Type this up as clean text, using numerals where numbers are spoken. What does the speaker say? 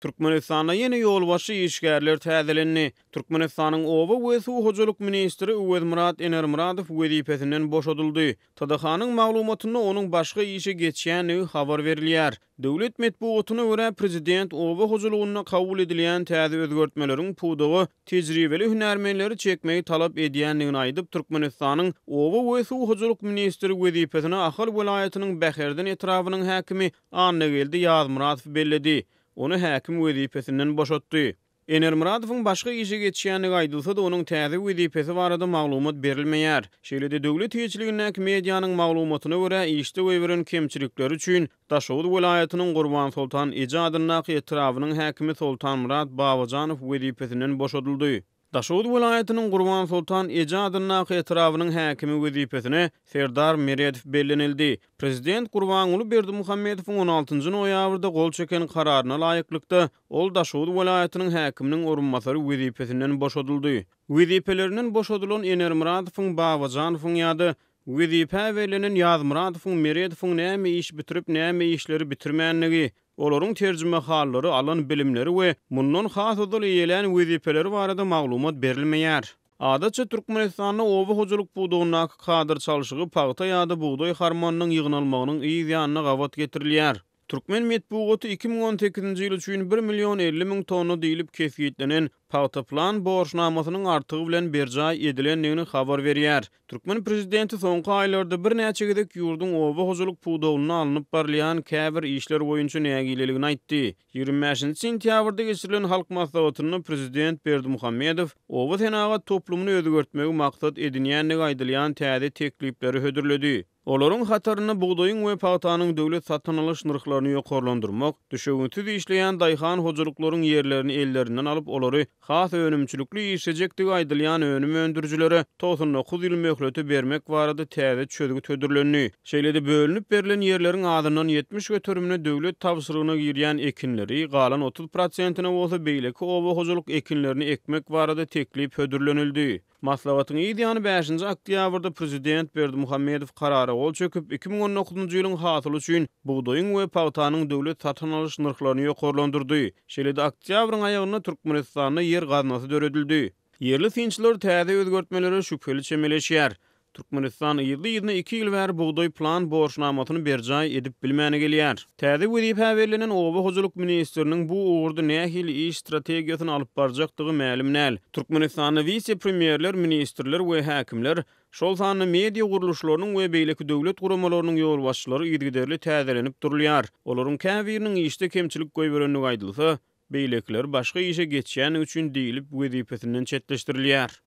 Türkmenistanda ýene ýolbaşçy işgärler täzelendi. Türkmenistanyň oba we suw hojalyk ministri Öwezmyrat Enermyradow wezipesinden boşadyldy. TDH-nyň maglumatynda onuň başga işe geçýändigi habar berilýär. Döwlet metbugatyna görä, prezident oba hojalygynda kabul edilýän täze özgertmeleriň pudaga tejribeli hünärmenleri çekmegi talap edýändigini aýdyp, Türkmenistanyň oba we suw hojalyk ministri wezipesine Ahal welaýatynyň Bäherden etrabynyň häkimi Annageldi Ýazmyradowy belledi. Ony häkim wezipesinden boşatdy. Enermyradowyň başga işe geçýändigi aýdylsa-da, onuň täze wezipesi barada maglumat berilmeýär. Şeýle-de, döwlet eýeçiligindäki medianyň maglumatyna görä, işde goýberen kemçilikleri üçin Daşoguz welaýatynyň Gurbansoltan eje adyndaky etrabynyň häkimi Soltanmyrat Babajanow wezipesinden boşadyldy. Daşoguz welaýatynyň Gurbansoltan eje adyndaky etrabynyň häkimi wezipesine Serdar Meredow bellenildi. Prezident Gurbanguly Berdimuhamedowyň on altynjy noýabrda gol çeken kararyna laýyklykda, ol Daşoguz welaýatynyň häkiminiň orunbasary wezipesinden boşadyldy. Wezipelerinden boşadylan Enermyradowyň, Babajanowyň ýa-da wezipä bellenen Ýazmyradowyň, Meredowyň näme iş bitirip, näme işleri bitirmändigi, Olaryň terjimehallary, alan bilimleri we mundan has ozal eýelän wezipeleri barada maglumat berilmeýär. Adatça, Türkmenistanda oba hojalyk pudagyndaky kadr çalşygy pagta ýa-da bugdaý harmanynyň ýygnalmagynyň yz ýanyna gabat getirilýär. Türkmen metbugaty 2018-nji ýyl üçin bir million 50 müň tonna diýlip kesgitlenen pagta plan borçnamasynyň artygy bilen berjaý edilendigini habar berýär. Türkmen prezidenti soňky aýlarda birnäçe gezek ýurduň oba hojalyk pudagynda alnyp barylýan käbir işler boýunça nägileligini aýtdy. 25-nji sentýabrda geçirilen Halk Maslahatynda prezident Berdimuhamedow oba senagat toplumyny özgertmegi maksat edinýändigi aýdylýan täze teklipleri hödürledi. Olaryň hatarynda bugdaýyň we pagtanyň döwlet satyn alyş nyrhlaryny ýokarlandyrmak, düşewüntsiz işleýän daýhan hojalyklaryň ýerlerini ellerinden alyp, olary has önümçilikli işlejekdigi aýdylýan önüm öndürijilere 99 ýyl möhleti bermek barada täze çözgüt hödürlendi. Şeýle-de bölünip berlen ýerleriň azyndan 70 göterimine döwlet tabşyrygyna girýän ekinleri, galan 30 prosentine bolsa beýleki oba hojalyk ekinlerini ekmek barada teklip hödürlenildi. Maslahatyň yz ýany bäşinji oktýabrda prezident Berdimuhamedow karara gol çekip, 2019-njy ýylyň hasyly üçin bugdaýyň we pagtanyň döwlet satyn alyş nyrhlaryny ýokarlandyrdy. Şeýle-de oktýabryň aýagynda Türkmenistanda ýer gaznasy döredildi. Ýerli synçylar täze özgertmelere şübheli çemeleşýär. Türkmenistan yzly-yzyna iki ýyl bäri bugdaý plan borçnamasyny berjaý edip bilmäni gelýär. Täze wezipä bellenen oba hojalyk ministriniň bu ugurda nähili iş strategiýasyny alyp barjakdygy mälim däl. Türkmenistanda wise-premýerler, ministrler we häkimler, şol sanda media gurluşlarynyň we beýleki döwlet guramalarynyň ýolbaşçylary yzygiderli täzelenip durulýar. Olaryň käbiriniň işde kemçilik goýberendigi aýdylsa, beýlekileri başga işe geçýändigi üçin diýlip wezipesinden çetleşdirilýär.